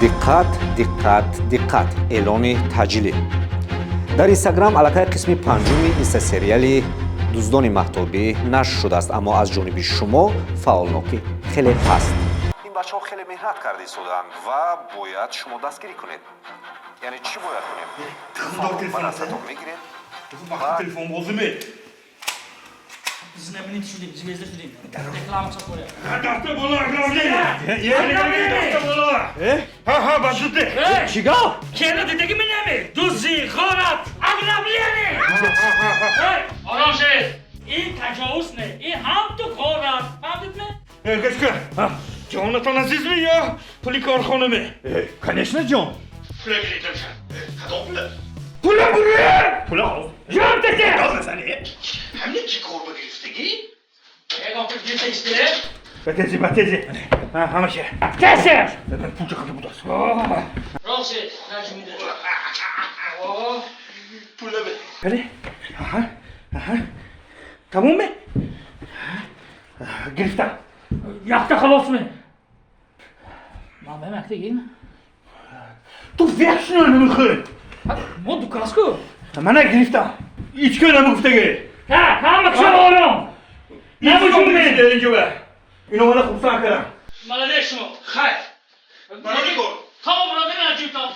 Диққат, диққат, диққат! Эълони таъҷилӣ. Дар Инстаграм аллакай қисми панҷуми инстасериали «Дуздони маҳтобӣ» нашр шудааст, аммо аз ҷониби шумо фаъолнокӣ хеле паст. Ин бачаҳо хеле меҳнат карда истодаанд ва бояд шумо дастгирӣ кунед. Яъне чӣ бояд кунем? Ба дастатон мегиред. Телефон бозиме. Знаменит шудем, звезда шудем. Реклама чапоя. Даста боло, ограбление! Даста боло! Ҳа, ҳа, ба зудде! Чӣ гап? Кена дидагӣ минами? Дуздӣ, ғорат, ограбление! Ором шавед. Ин таҷовуз не, ин ҳам ту ғорат. Фаҳмидме? Гӯш кун. Ҷонатон азизми ё пули корхонаме? Конечно, ҷон. Пула гирифтам. Кадом пула? Пула бурер! Пула ҷон тете! Ҳамин чӣ кор ба гирифтагӣ? Ягон пул гирифта исте? Ба тези, ба тези. Ҳамаша. Тезер! Пул чӣ қадар будааст? Рост шавед, наҷумида. Пула бе. Бале? Аҳа, аҳа. Тамомме? Гирифтам. Якта халосме? Ман бем яктагин. Ту вечно намехӯрӣ. Мо дукаску. Мана гирифтам. Ҳеҷ кӯ намегуфтагӣ. Ҳа, ҳама кишо ором. Намуҷумме. Инҷо. Ино мана хурсанд кардам. Молодец шумо. Хайр. Барои кор. Тамом, бародар наҷибтон.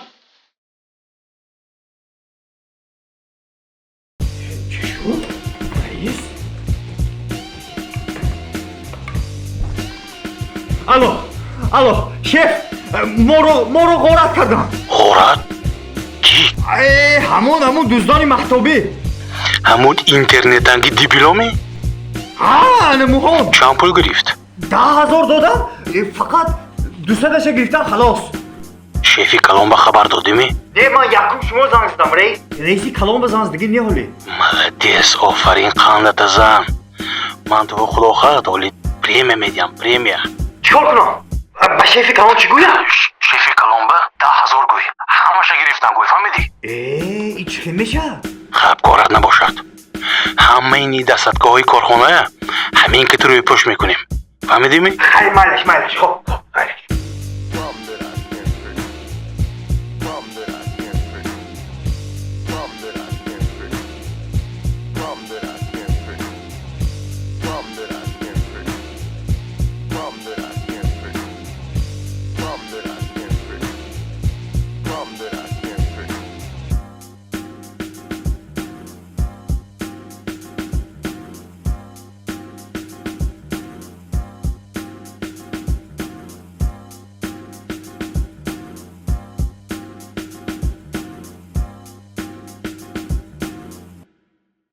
Чӣ шуд? Раис? Алло, алло, шеф, моро ғорат карданд. Ғорат? Кӣ? Э, ҳамон дуздони маҳтобӣ. Ҳамон интернетанги дебиломе? Ҳа, ана муҳон. Чанд пул гирифт? 10 000 додам, фақат 200-аша гирифтам, халос. Шефи калон ба хабар додиме? Не, ман якум шумо занг задам, раис. Раиси калон ба занг задагӣ не ҳолӣ. Молодец, офарин, қандата зан. Ман ту худо хоҳад оли премия медиҳам, премия. Чӣ кор кунам? Ба шефи калон чӣ гӯям? Шефи калон ба 10 000 гӯй. Ҳамаша гирифтан гӯй, фаҳмидӣ? Э, и чӣ хел мешавад? Хаб корат набошад. Ҳамаи ни дастгоҳҳои корхоная ҳамин ки ту рӯйпӯш мекунем. Фаҳмидиме? Хайр, майлаш, майлаш, хоб.